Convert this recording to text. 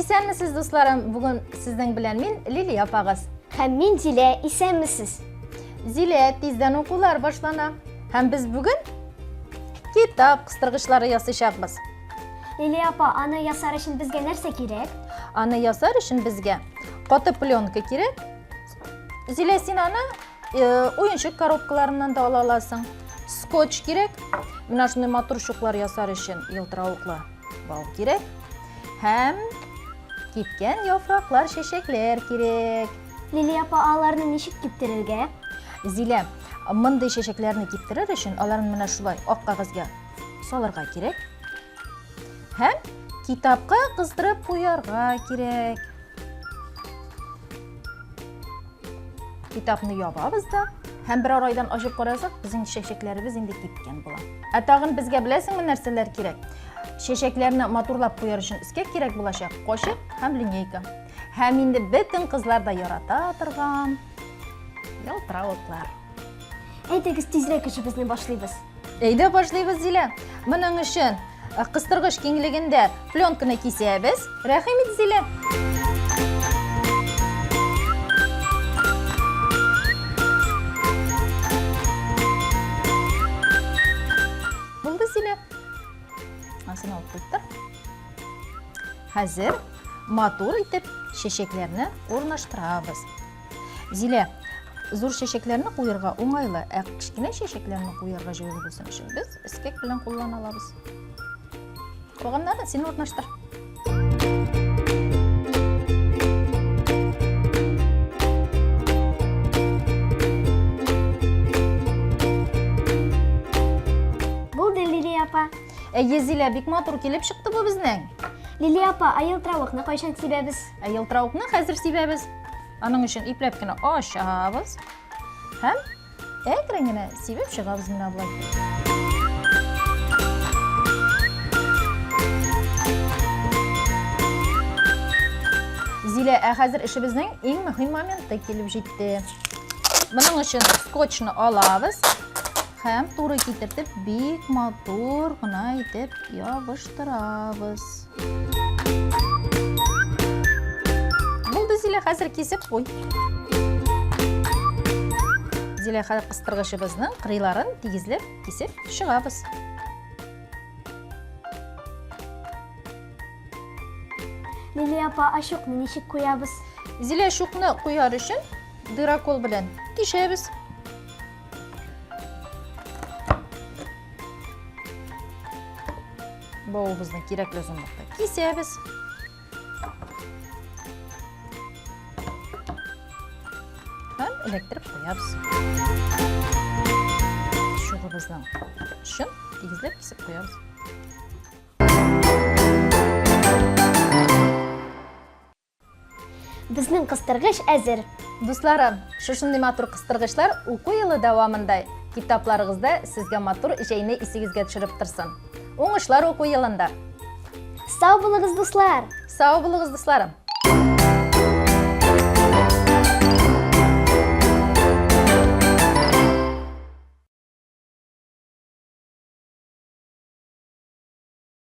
Исәнмесез, дусларым! Бүген сезнең белән мин, Лилия апагыз. Һәм мин Зилә, исәнмесез. Зилә, тиздән укулар башлана. Һәм без бүген китап кыстыргычлары ясыйчакбыз. Лилия апа, аны ясар өчен безгә нәрсә кирәк? Аны ясар өчен безгә каты пленка кирәк. Зилә, син аны э, уенчык коробкаларыннан да ала аласың. Скотч кирәк. Менә шундый матур чуклар ясар өчен елтыравыклы бау кирәк. Һәм кипкән яфраклар, чәчәкләр кирәк. Лилия апа, аларны ничек киптерергә? Зилә, мондый чәчәкләрне киптерер өчен аларны менә шулай ак кәгазьгә салырга кирәк. Һәм китапка кыздырып куярга кирәк. Китапны ябабыз да һәм берәр айдан ачып карасак, безнең чәчәкләребез инде кипкән була. Ә тагын безгә беләсеңме нәрсәләр кирәк? Чәчәкләрне матурлап куяр өчен өскә кирәк булачак кашык һәм линейка. Һәм инде бөтен кызлар да ярата торган ялтыравыклар. Әйдәгез тизрәк эшебезне башлыйбыз. Әйдә башлыйбыз, Зилә. Моның өчен э, кыстыргыч киңлегендә пленканы кисәбез. Рәхим ит, Зилә. Булды, Зилә. Асын алып куйдык. Хәзер матур итеп чәчәкләрне урнаштырабыз. Зилә, зур чәчәкләрне куярга уңайлы, ә кечкенә чәчәкләрне куярга җайлы булсын өчен без эскәк белән куллана алабыз. Калганнарын син урнаштыр. Булды, Лилия апа. Әйе, Зилә, бик матур килеп чыкты бу безнең. Лилия апа, ә елтыравыкны кайчан сибәбез? Ә елтыравыкны хәзер сибәбез. Аның өчен ипләп кенә ачабыз һәм әкрен генә сибеп чыгабыз менә болай. Зилә, ә хәзер эшебезнең иң мөһим моменты килеп җитте. Моның өчен скотчны алабыз һәм туры китертеп бик матур гына итеп ябыштырабыз. Булды, Зилә, хәзер кисеп куй. Зилә, хәзер кыстыргычыбызның кырыйларын тигезләп кисеп чыгабыз. Лилия апа, а чукны ничек куябыз? Зилә, чукны куяр өчен дырокол белән тишәбез. Бавыбызны кирәкле озынлыкта кисәбез. Һәм эләктереп куябыз. Чугыбызның очын тигезләп кисеп куябыз. Безнең кыстыргыч әзер. Дусларым, шушындый матур кыстыргычлар уку елы дәвамында китапларыгызда сезгә матур җәйне исегезгә төшереп торсын. Уңышлар уку елында! Сау булыгыз, дуслар! Сау булыгыз, дусларым!